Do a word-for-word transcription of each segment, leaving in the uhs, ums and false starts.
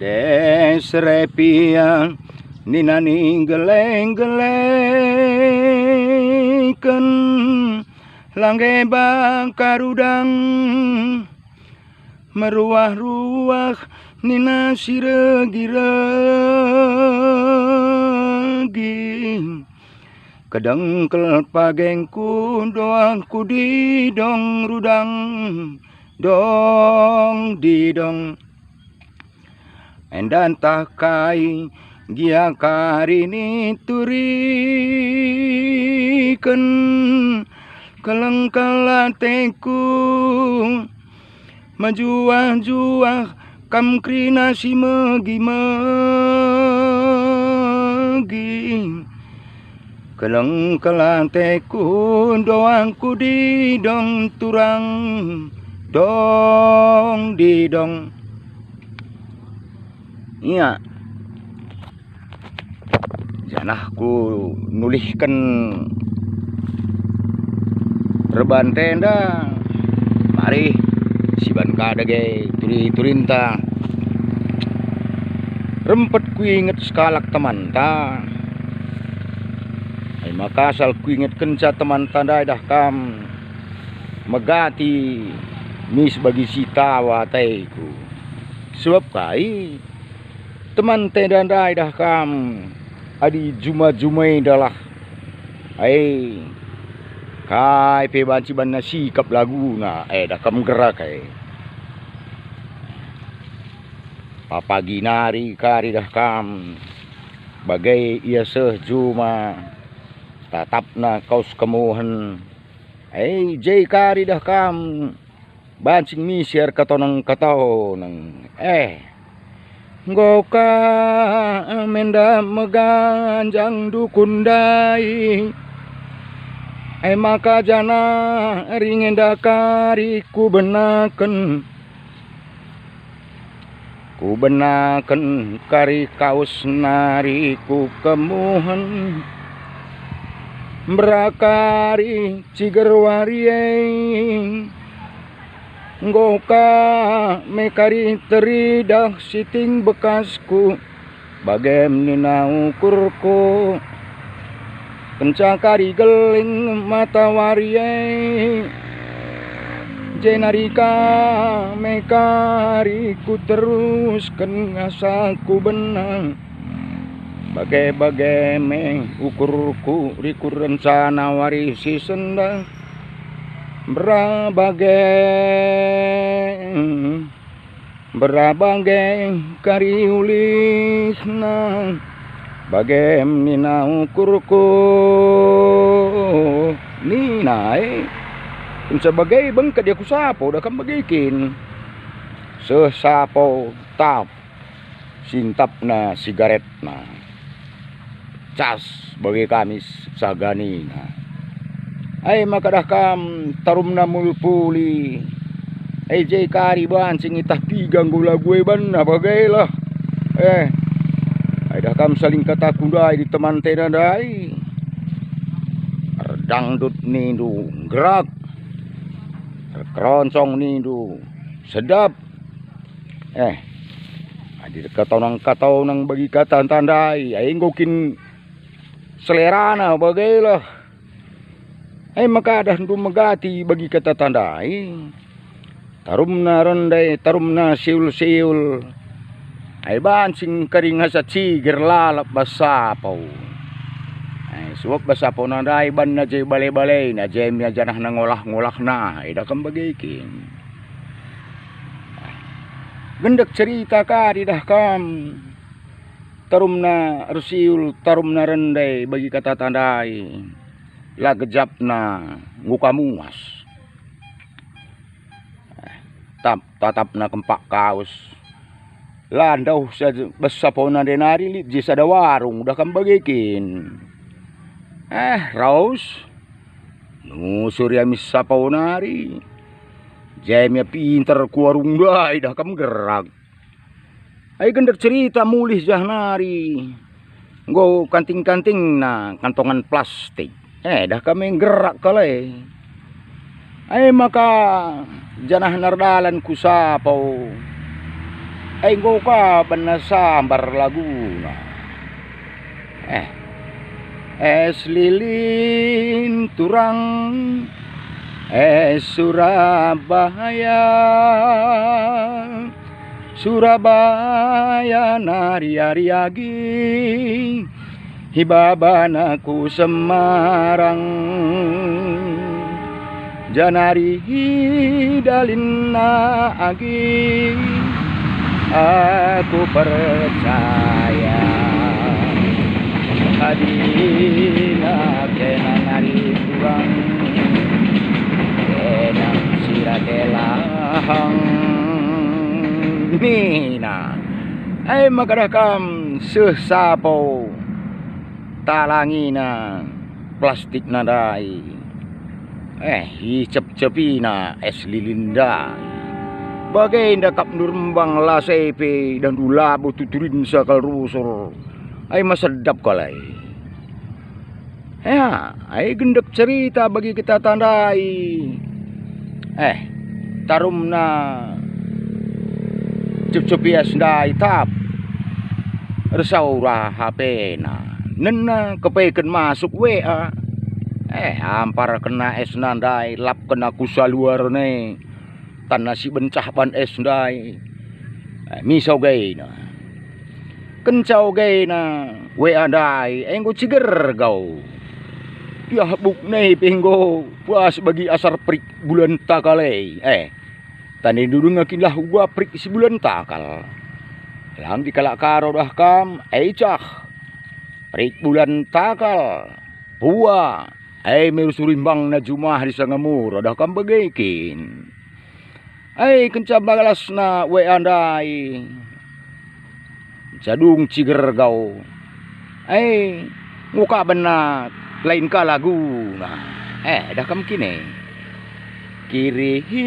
Sere pia nina ni geleng-gelengken, langge bangka rudang, meruah-ruah nina si regi-regi. Kedengkel pagengku doangku didong rudang, dong didong. Enda ntah kai gia kari nituriken, kelengkel ateku. Mejuah-juah kam kerina si megi-megi. Kelengkel ateku doangku didong turang, dong didong. Ia. Janah ku nulihken reban enda, mari siban ka dage turi-turinta. Rempet kuinget sekalak temanta. E maka asal kuingetkenca temanta ndai dah kam, megati mis bagi si tawa ateku. Sebab kai? Temanta enda ndai dah kam, adi juma-juma enda lah. Ai, kai pe banci banna sikap laguna, eh, dah kam gerak, eh. Papagi nari kari dah kam, bage ia seh juma, tatapna kaus kemuhen, eh, je kari dah kam, banci mis erkatoneng-katoneng. Eh, enggo ka menda meganjang dukun ndai. E maka janah ring enda kari kubenaken. Kubenaken kari kaus nari kukemuhen. Mbera kari ciger wari e. Enggo ka me kari teridah siting bekasku, bage nina ukurku. Kenca kari geling matawari e, jenari ka me kari kuterusken asa kubenang. Bage-bage me ukurku rikur rencana wari si sendah. Mbera bage, mbera bage kari ulihna, bage nina ukurku. Nina e, kenca bage bengket ia ku sapo, dah kam bage kin. Seh sapo tap. Sintapna sigaretna. Cas bage kamis saganina. Ai maka dah kam tarumna mulpuli. Ai je kari banci ngitah piga enggo lagu e banna bagailah. Eh, ai dah kam saling kataku ndai di temanta enda ndai. Erdangdut nindu nggerak. Erkeroncong nindu sedap. Eh, adi erkatonang-katonang bagi kata ntandai, ai enggo kin selerana bagailah. Ai maka dah ndu megati bagi kata tandai. Tarumna rende, tarumna siul-siul. Ai banci kari ngasa ciger lalap bas sapo. Ai, sebab bas sapo nandai banna je bale-balena, je mia janahna ngolah-ngolahna, eda kam bage kin. Gendek cerita kari dah kam. Tarumna ersiul, tarumna rende bagi kata tandai. La gejapna nguka muas. Tap, tatapna kempak kaus. La ndauh sa-, bas sapona ndenari lit je sada warung, dah kam bage kin. Eh, raus. Nusur ia mis sapona nari. Jai mia pinter ku warung ndai, dah kam gerak. Ai gendek cerita mulih jah nari. Enggo kanting-kantingna kantongan plastik. Eh, dah kami nggerak kal e. Ai maka janahna erdalan ku sapo. enggo ka bena sambar laguna. Eh, es lilin turang, es Surabaya, Surabaya nari-ari agi, ibabana ku Semarang, janari dalinna agi aku percaya. Adina kena nari turang, kena sira kelahang nina. Ai maka dah kam seh sapo talangina plastikna ndai. Eh, icep-cepina es lilin ndai. Bagenda kap ndu rembang la sepe dan ndu labo tuturinsa kal rusur. Ai masedap kal ai. Ya, ai gendek cerita bagi kita tandai. Eh, tarumna cep-cep es ndai tap. Ersaura H P-na. Nena kepeken masuk W A. Eh, ampar kena es ndai, lap kena ku saluar ne. Tanna si bencah ban es ndai. Eh, misau gaina. Kenca gaina, W A ndai, enggo ciger gau. Piah buk ne pe enggo puas bagi asar perik bulan takal e. Eh, tandindu denga kin lah uga perik si bulan takal. Lang dikalak Karo dah kam, eh, cah. Perik bulan takal, pua, eh, meru surimbangna jumah di Sangamura dah kam bage kin. Eh, kenca balasna W A ndai. Kenca dung ciger gau. Eh, ngukabenna lain ka laguna. Eh, dah kam kine. Kirimndu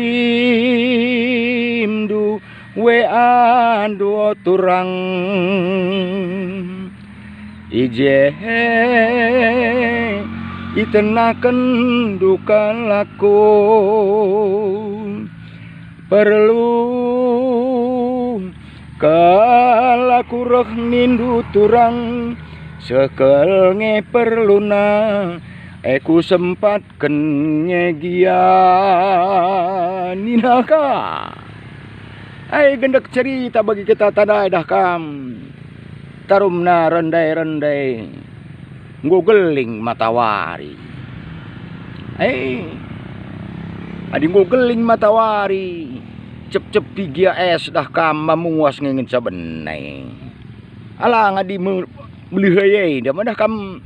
W A ndu turang. I je itenakenndu kalakku. Perlu kalakku reh nindu turang, sekel nge perluna, e ku sempat Ken nge gia nina ka. Ai gendek cerita bagi kita tandai dah kam. Tarumna rendai-rendai. Enggo geling matawari. Ai, adi enggo geling matawari, cep-cepi gia es dah kam mamuas nge ngenca bene. Ala ngadi me-, melihai enda madah kam.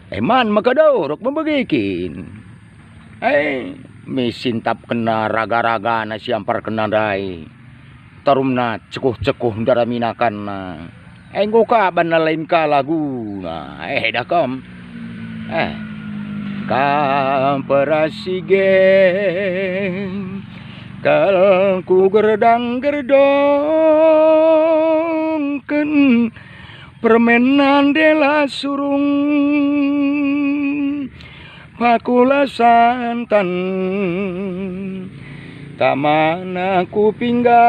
Eh, man maka dorok me bage kin. Eh, me sintap kena raga-ragana si ampar kena ndai. Tarumna cekuh-cekuh ndaramina kanna. Eh, enggo ka banna lain ka laguna. Eh, dah kam. Eh, kam perasi ge. Kal ku gerdang-gerdongken. Permen nande la surung, pakula santan, tamana ku pingganku,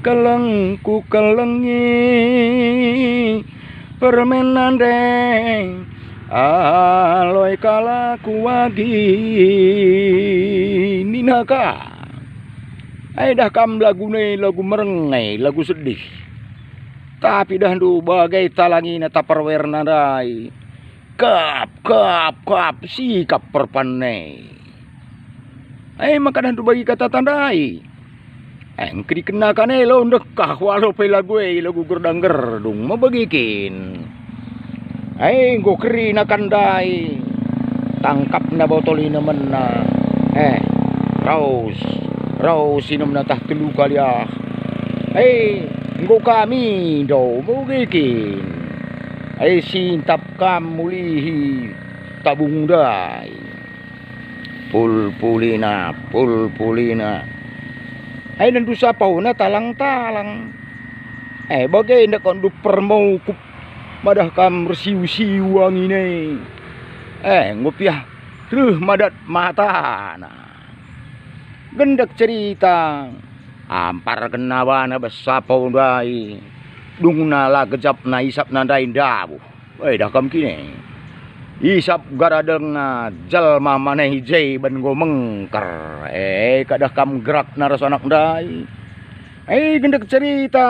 kelengku kelengi, permen nande, aloi kalak kuagi, nina ka. Ai dah kam lagu ne, lagu mereng e, lagu sedih. Tapi dah ndu bage talangina taperwerna ndai. Kap, kap, kap, sikap perpan e. Ai maka dah ndu bagi kata tandai. Eh, engkeri kena kan e lo ndekah walo pe lagu e, lagu gerdang-gerdung, me bage kin. Eh, enggo kerina kan ndai. Tangkapna botol inemenna. Eh, raus, raus inemna tah telu kali ah. Eh, enggo kami ndo, me bage kin. Eh, sintap kam mulihi tabung ndai. Pul-pulina, pul-pulina. Ai nendu sapahuna talang-talang. Eh, bage enda kok ndu permaukup madah kam ersiu-siu angin e. Eh, enggo piah reh madat matana. Gendek cerita, amparkenna bana bas sapau ndai. Dungna la gejapna isapna ndai ndabuh. Edah kam kine. Isap garadelna jelma maneh i je ban enggo mengker. E, kadah kam gerakna ras anak ndai. E, gendek cerita.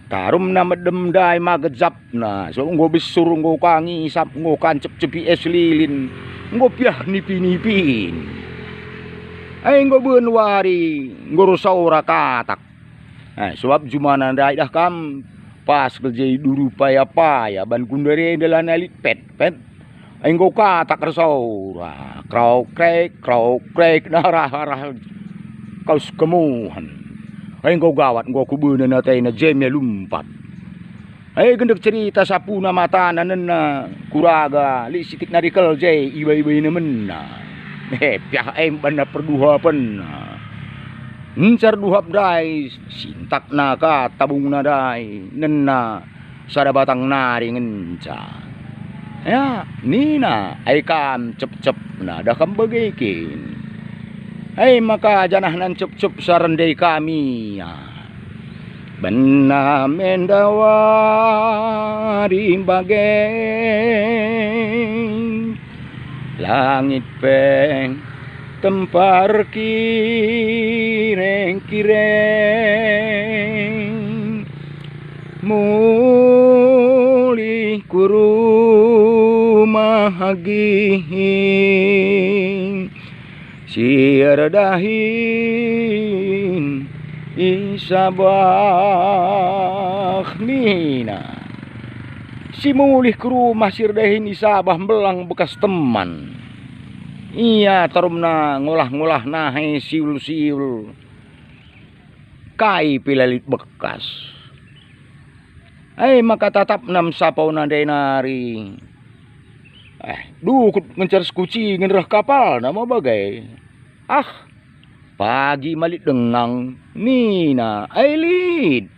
Tarumna medem ndai ma gejapna, so enggo besur, enggo ka ngisap, enggo ka ncepcepi es lilin, enggo piah nipi-nipin. E, enggo ben wari, enggo ersaura katak. E, sebab jumana ndai dah kam, pas kal je iduru paya-paya, ban gundari enda lanai lit pet-pet. Enggo katak ersaura, krauk-krek, krauk-krek, narah-arah kaus kemuhen. Enggo gawat, enggo kubenen atena je me lumpat. E, gendek cerita sapuna matana nena kuraga, lit sitik nari kal je ibai-baina mena. E, piah em banna perduhapenna. Ncar duhap ndai, sintakna ka tabungna ndai, nena sada batang nari ngenca. Ya, nina, ai kam cepcepna, dah kam bage kin. Ai maka janahna cepcep sarendai kami, ya. Bena mendawari bage. Langit pe tempar kireng-kireng, mulih ku rumah agi si erdahin isabah nina. Si mulih ku rumah si erdahin isabah mbelang bekas teman. Ia tarumna ngolah-ngolah nahe siul-siul. Kai pe la lit bekas. E maka tatapna me sapau ndai nari. Eh, dukut ngenca ras kucingen reh kapalna me bage. Ah, pagi ma lit dengang, nina, ai lit.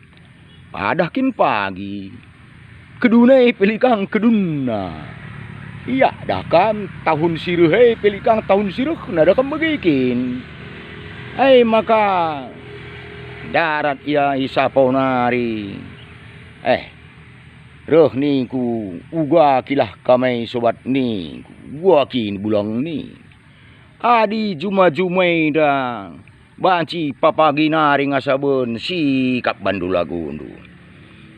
Padah kin pagi. Keduna e pe lit kang kedunna. Ia dah kam tahun si reh e pe lit kang tahun si rehna dah kam bage kin. Ai maka ndarat ia isapau nari. Eh, reh ningku, uga kilah kam e sobat ningku, uga kin bulang ni. Adi juma-juma enda banci papagi nari ngasaben sikap bandu lagundu.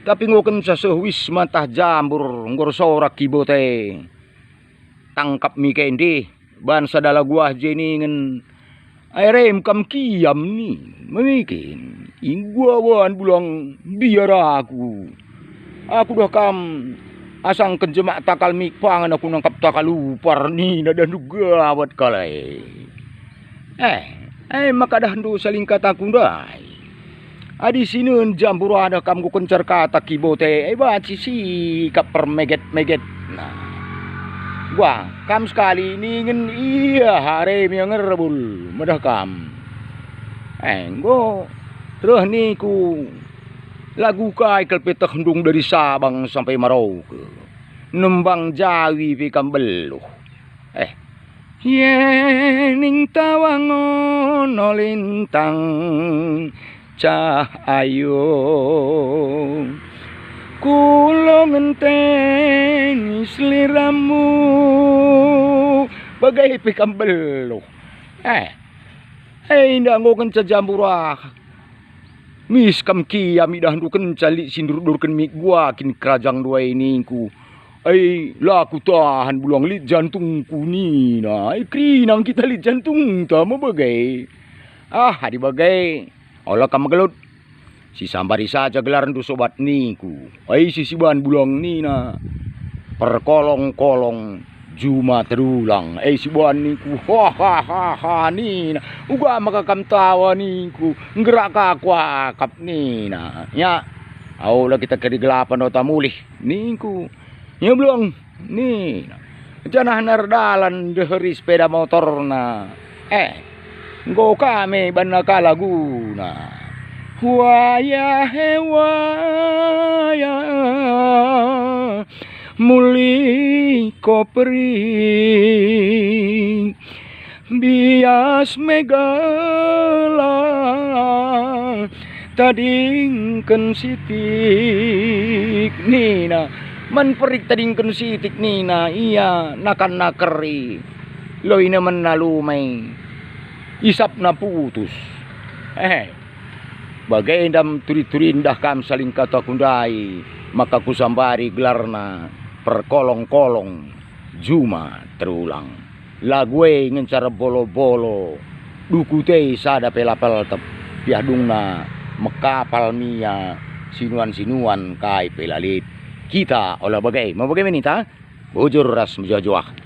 Tapi enggo kenca seh wis mantah jambur enggo ersorak kibote. Tangkap mi ke ndeh ban sada lagu ah je ningen, ai rem kam kiam ni, memikin. Ingguawan bulang biar aku. Aku dah kam asangken jemak takal mik pangan aku nangkap takal upar nina dahndu gawat kalai. Eh, eh, maka dahndu saling kataku ndai. Adi sinen jambur ada kam enggo kencar kata kibote, eh, banci sikap permeget-meget. Nah, wah, kam sekali ningen ia hare me ngerbul, medah kam. Eh, enggo reh niku. Lagu kai kal pe tehndu dari Sabang sampai Merauke. Nembang Jawi pe kam beluh. Eh, yening tawang ono lintang cah ayo. Kulo ngenteni seliramu. Bage pe kam beluh. Eh, eh, inda enggo kenca jambur ah. Mis kam kiam idahndu kenca lit si ndurdurken mik gua kin kerajangndu ai ningku. Ai, la kutahan bulang lit jantungku nina. Ai, kerinang kita lit jantungta me bage. Ah, adi bage, ola kam megelut. Sisambari saja gelarndu sobat ningku. Ai, si siban bulang nina. Perkolong-kolong. Juma terulang, e siban ningku, hahaha nina, uga maka kam tawa ningku, nggerak ka kuakap nina, ya, aula kita keri gelapan ota mulih ningku, ya belong nina, janahna erdalan ndeheri sepeda motorna, eh, enggo kame banna ka laguna. Wayah e wayah, mulih ko peri. Bias me gelah tadingken sitik nina, man perik tadingken sitik nina, ia nakan nakeri, loina mena lumai, isapna putus. Eh, bage ndam turi-turindah kam saling kataku ndai, maka kusambari gelarna perkolong-kolong juma terulang. Lagu e ngenca erbolo-bolo, dukute sada pe la peltep, piah dungna mekapal mia, sinuan-sinuan kai pe la lit. Kita ola bage, mau bage me ninta? Bujur ras mejuah-juah.